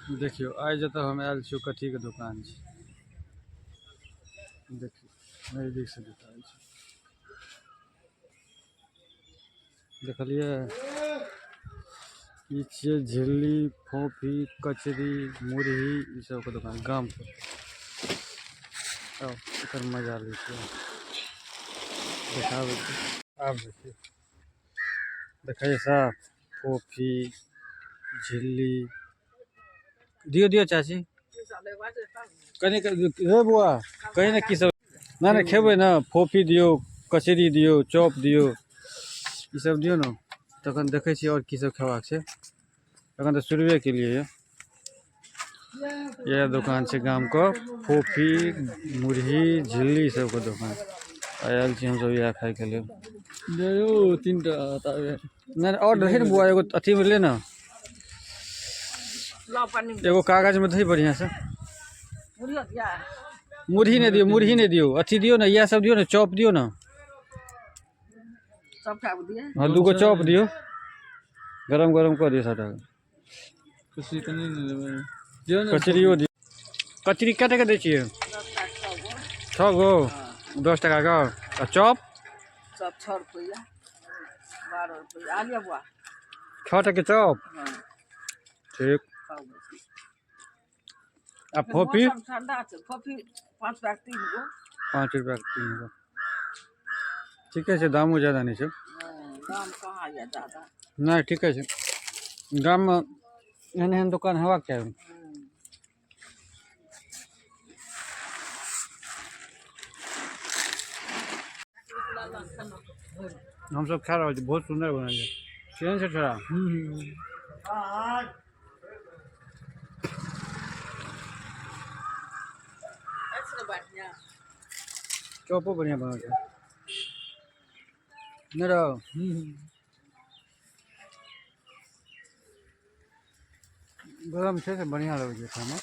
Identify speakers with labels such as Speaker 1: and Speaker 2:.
Speaker 1: देखियौ आइ जतऽ हम आयल छी ओ कथीके दोकान छै। देखियौ नजदीकसँ देखाबै छी। देखलियै, ई छियै झिल्ली, फोफी, कचरी, मुरही, ई सबके दोकान गाम पर। आउ एकर मजा लै छियै, देखाबै छी। आब देखियौ, देखैए साफ फोफी, झिल्ली दियौ दियौ चाची कनि। हे बौआ, कही ने की सब। नहि नहि, खेबै ने। फोफी दियौ, कचरी दियौ, चॉप दियौ, ई सब दियौ ने। तखन देखै छियै आओर की सब खेबाक छै। एखन तऽ शुरुए केलियै यऽ। इएह दोकान छै गामके, फोफी, मुरही, झिल्ली सबके दोकान। आयल छी हमसब इएह खायके लेल।
Speaker 2: तीन टा।
Speaker 1: नहि, आओर रहै ने बौआ, एगो अथीमे ले ने, एगो कागजमे दही बढ़िआँसँ। मुरही नहि दियौ, मुरही नहि दियौ, अथी दियौ ने, इएह सब दियौ ने, चॉप दियौ ने। हँ, दूगो चॉप दियौ, गरम गरम कऽ दियौ सबटा। कचरियो दियौ। कचरी कए टके दै छियै? 6 गो 10 टकाके। आ चॉप?
Speaker 3: चॉप 6 रुपैआ, 12 रुपैआ। आ लिअ बौआ।
Speaker 1: 6 टके चॉप। ठीक। आ फोफी?
Speaker 3: ठंडा छै। फोफी 5 रुपैआ 3 गो।
Speaker 1: 5 रुपैआ 3 गो, ठीके छै, दामो ज्यादा नहि छै।
Speaker 3: दाम कहाँ यऽ ज्यादा?
Speaker 1: नहि, ठीके छै। गाममे एहन एहन दोकान हेबाक चाही। हमसब खा रहल छी। बहुत सुन्दर बनल छै। केहन छै छोड़ा? चॉपो बढ़िआँ बनल छै नहि रौ? गरम छै से बढ़िआँ लगै छै खाइमे।